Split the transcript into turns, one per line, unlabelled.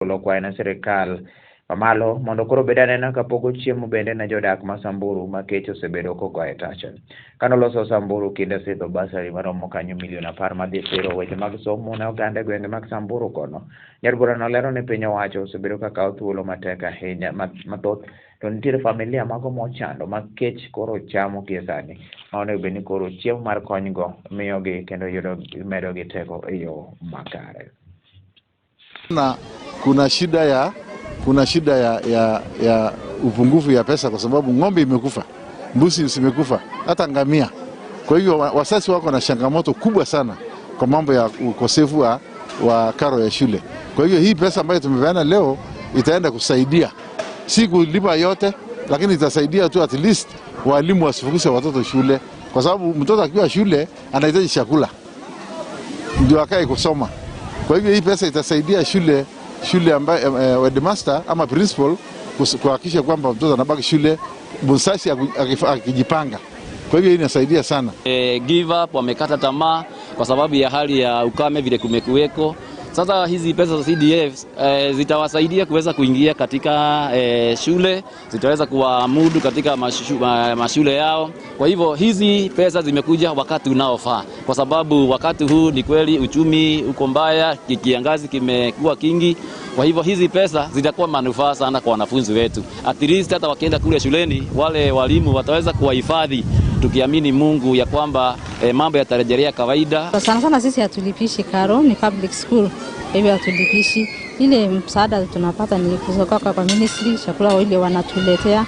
Golo ne sirikal mamalo mondo koro obed anena kapogo chiemo bende ne jodak ma Samburu ma kech osebedo kogoyo e tach. Kanoloso Samburu kinde sidho bursary maromo kanyo milion 10 madhi siro weche mag somo ne oganda e gwenge mag Samburu kono. Nyar bura nolero ni piny owacho osebedo ka kawo thuolo matek ahinya mathoth to nitiere familia mago mochando ma kech koro chamo gie sani ma onego bed ni koro chiemo mar kony go miyogi kendo yudo medogi teko e yo makare.
Na kuna shida ya upungufu ya pesa kwa sababu ng'ombe imekufa, mbuzi zimekufa, hata ngamia. Kwa hivyo wazazi wako na changamoto kubwa sana kwa mambo ya ukosefu wa karo ya shule. Kwa hivyo hii pesa ambayo tumepeana leo itaenda kusaidia, si kulipa yote, lakini itasaidia tu at least walimu wasifukuse watoto shule, kwa sababu mtoto akiwa shule anahitaji chakula ndio akae kusoma. Kwa hivyo hii pesa itasaidia shule ambaye headmaster ama principal kuhakikisha kwamba mtoto anabaki shule, mzazi akijipanga. Kwa hivyo hii inasaidia sana.
Give up, wamekata tamaa kwa sababu ya hali ya ukame vile kumekuweko. Sasa hizi pesa za CDF zitawasaidia kuweza kuingia katika shule, zitaweza kuwamudu katika mashule yao. Kwa hivyo hizi pesa zimekuja wakati unaofaa, kwa sababu wakati huu ni kweli uchumi uko mbaya, kiangazi kimekuwa kingi. Kwa hivyo hizi pesa zitakuwa manufaa sana kwa wanafunzi wetu. At least hata wakienda kule shuleni, wale walimu wataweza kuwahifadhi, tukiamini Mungu ya kwamba mambo yatarejelea kawaida.
Sana sana sisi hatulipishi karo, ni public school, hivyo hatulipishi. Ile msaada tunapata ni kutoka kwa ministry, chakula ile wanatuletea.